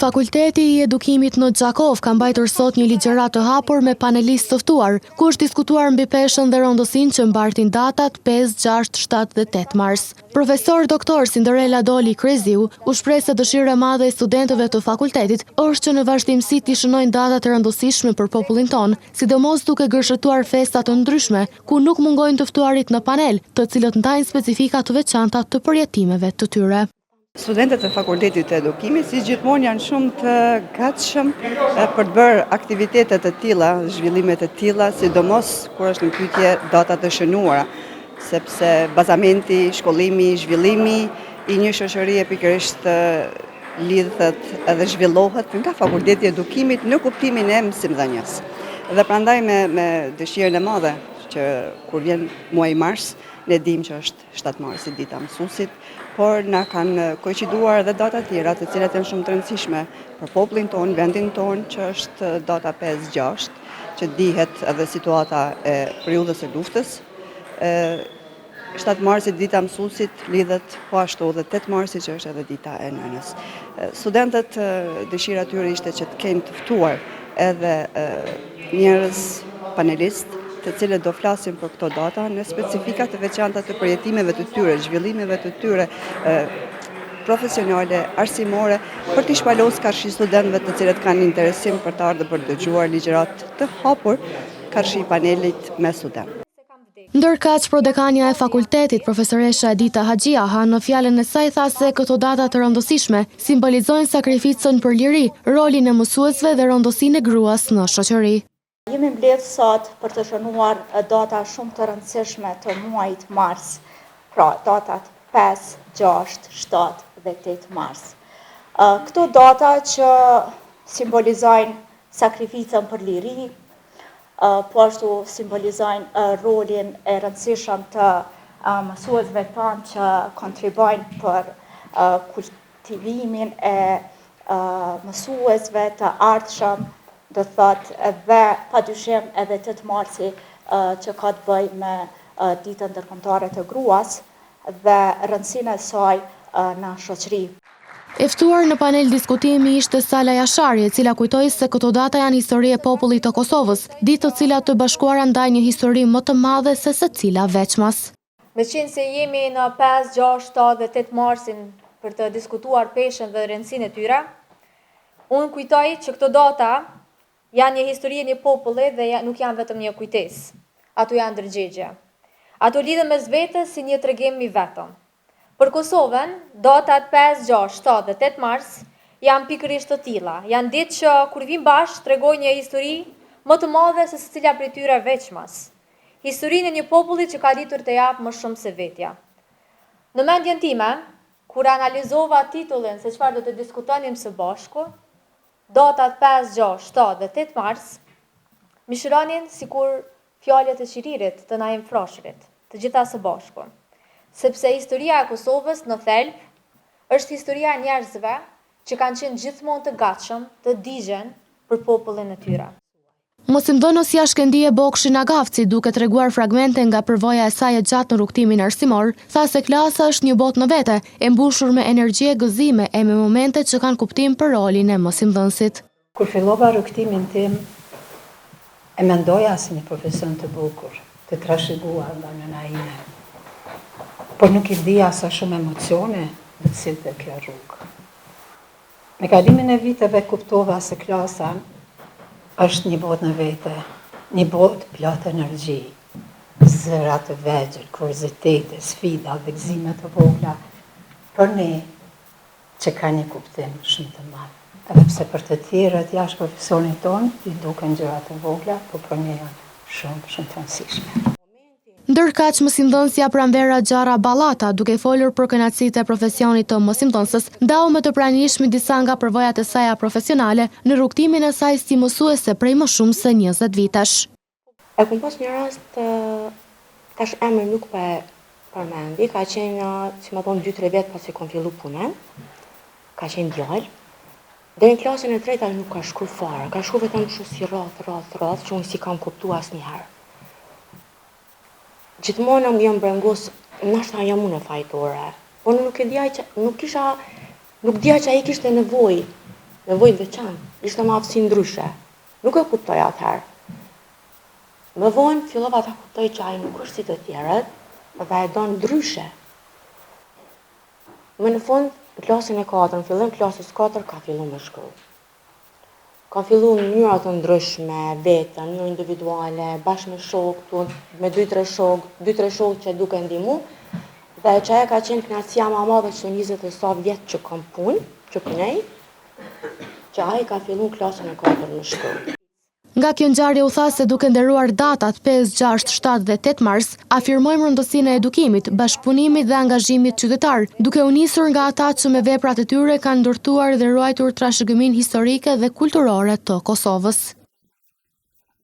Fakulteti i Edukimit në Gjakovë ka mbajtur sot një ligjëratë të hapur me panelistë të ftuar, ku është diskutuar mbi peshën dhe rëndësinë që mbartin datat 5, 6, 7 dhe 8 mars. Profesor Doktor Cinderella Doli Kryeziu u shpreh se dëshira e madhe e studentëve të fakultetit është që në vazhdimësi t'i shënojnë datat e rëndësishme për popullin tonë, sidomos duke gërshetuar festa të ndryshme, ku nuk mungojnë të ftuarit në panel, të cilët ndajnë specifika të veçanta të përjetimeve të tyre. Studentët e Fakultetit të Edukimit, si gjithmonë janë shumë të gatshëm për të bërë aktivitete të tilla, zhvillime të tilla, sidomos kur është në pyetje data të shënuara, sepse bazamenti, shkollimi, zhvillimi i një shoqërie pikërisht lidhet edhe zhvillohet nga Fakulteti i Edukimit në kuptimin e mësimdhënies. Dhe prandaj me, me dëshirën e madhe që kur vjen muaji mars, ne dimë që është 7 marsi dita e mësuesit, por na kanë koinciduar edhe data tjera të cilat janë shumë të rëndësishme për popullin tonë, vendin tonë, që është data 5-6, që dihet edhe situata e periudhës së luftës. 7 marsi dita e mësuesit lidhet po ashtu dhe 8 marsi që është edhe dita e nënës. Studentët dëshira e tyre ishte që të kenë të ftuar edhe njerëz panelistë të cilët do flasin për këto data në specifika të veçanta të përjetimeve të tyre, zhvillimeve të tyre profesionale, arsimore, për t'i shpalos karshi studentëve të cilët kanë interesim për të ardhur për të dëgjuar ligjëratë të hapur karshi panelit me studentë. Ndërkaq, prodekania e fakultetit, profesoresha Edita Haxhiaha, në fjalën e saj tha se këto data të rëndësishme simbolizojnë sakrificën për liri, rolin e mësuesve dhe rëndësinë e gruas në shoqëri. Jemi mbledhë sot për të shënuar data shumë të rëndësishme të muajit mars, pra datat 5, 6, 7 dhe 8 mars. Këto data që simbolizojnë sakrificën për liri, po ashtu simbolizojnë rolin e rëndësishëm të mësuesve tanë që kontribuojnë për kultivimin e mësuesve të ardhshëm, do të thotë dhe pa dyshim edhe 8 marsi që ka të bëjë me ditën ndërkombëtare të gruas dhe rëndësinë e saj në shoqëri. E ftuar në panel diskutimi ishte Sala Jashari, e cila kujtoi se këto data janë histori e popullit të Kosovës, ditë të cilat të bashkuara ndajnë një histori më të madhe se secila veçmas. Meqenëse jemi në 5, 6, 7 dhe 8 marsin për të diskutuar peshën dhe rëndësinë e tyre, unë kujtoj që këto data janë një histori e një populli dhe nuk janë vetëm një kujtesë. Ato janë ndërgjegje. Ato lidhen mes vetes si një tregim i vetëm. Për Kosovën, datat 5, 6, 7 dhe 8 mars janë pikërisht të tilla. Janë ditë që kur vijnë bashkë tregojnë një histori më të madhe se secila prej tyre veçmas. Historinë e një populli që ka ditur të japë më shumë se vetja. Në mendjen time, kur analizova titullin se çfarë do të diskutonim së bashku, datat 5, 6, 7 dhe 8 mars, mishëronin sikur fjalët e qiririt të Naim Frashërit, të gjitha së bashku. Sepse historia e Kosovës në thelb është historia e njerëzve që kanë qenë gjithmonë të gatshëm të digjen për popullin e tyre. Mësimdhënësja Shkendije Bokshi Nagavci, duke treguar fragmente nga përvoja e saj e gjatë në rrugëtimin arsimor, tha se klasa është një botë në vete, e mbushur me energji e gëzime e me momente që kanë kuptim për rolin e mësimdhënësit. Kur fillova rrugëtimin tim, e mendoja si një profesion të bukur, të trashëguar nga nëna ime. Por nuk e dija sa shumë emocione do të sillte kjo rrugë. Me kalimin e viteve kuptova se klasa është një botë në vete, një botë plot energji, zëra të vegjël, kuriozitete, sfida dhe gëzime të vogla për ne që kanë një kuptim shumë të madh. Edhe pse për të tjerët jashtë profesionit tonë i duken gjëra të vogla, po për ne janë shumë, shumë të rëndësishme. Ndërkaq, mësimdhënësja Pranvera Xharra Ballata, duke folur për kënaqësitë e profesionit të mësimdhënëses, ndau me të pranishmit disa nga përvojat e saja profesionale në rrugëtimin e saj si mësuese prej më shumë se 20 vitesh. E kom pas një rast, tash emrin nuk po e përmendi, ka qenë, si me thonë, 2-3 vjet pasi kom fillu punën, ka qenë djalë, deri në klasën e tretë ai nuk ka shkru fare, ka shkru vetëm kështu si rrathë, rrathë, rrathë, që unë s'i kam kuptu asnjëherë. Gjithmonë më jam brengos, nashta jam unë fajtore, po unë nuk e dija që, nuk kisha, nuk dija që ai kishte nevojë. Nevojë të veçantë, ishte me aftësi ndryshe. Nuk e kuptoja atëherë. Më vonë fillova ta kuptoj që ai nuk është si të tjerët dhe e don ndryshe. Më në fund, në klasën e katërt, në fillim klasës 4 ka fillu me shkru. Ka fillu në mënyra të ndryshme, vetë, në mënyrë individuale, bashkë me shokë, me 2-3 shokë, 2-3 shokë që duke ndihmu, dhe që ajo ka qenë kënaqësia ma e madhe që 20 e sa vjet që kam punë, që punej, që ai ka fillu në klasën e katërt me shkru. Nga kjo ngjarje u tha se duke nderuar datat 5, 6, 7 dhe 8 mars, afirmojmë rëndësinë e edukimit, bashkëpunimit dhe angazhimit qytetar, duke u nisur nga ata që me veprat e tyre kanë ndërtuar dhe ruajtur trashëgiminë historike dhe kulturore të Kosovës.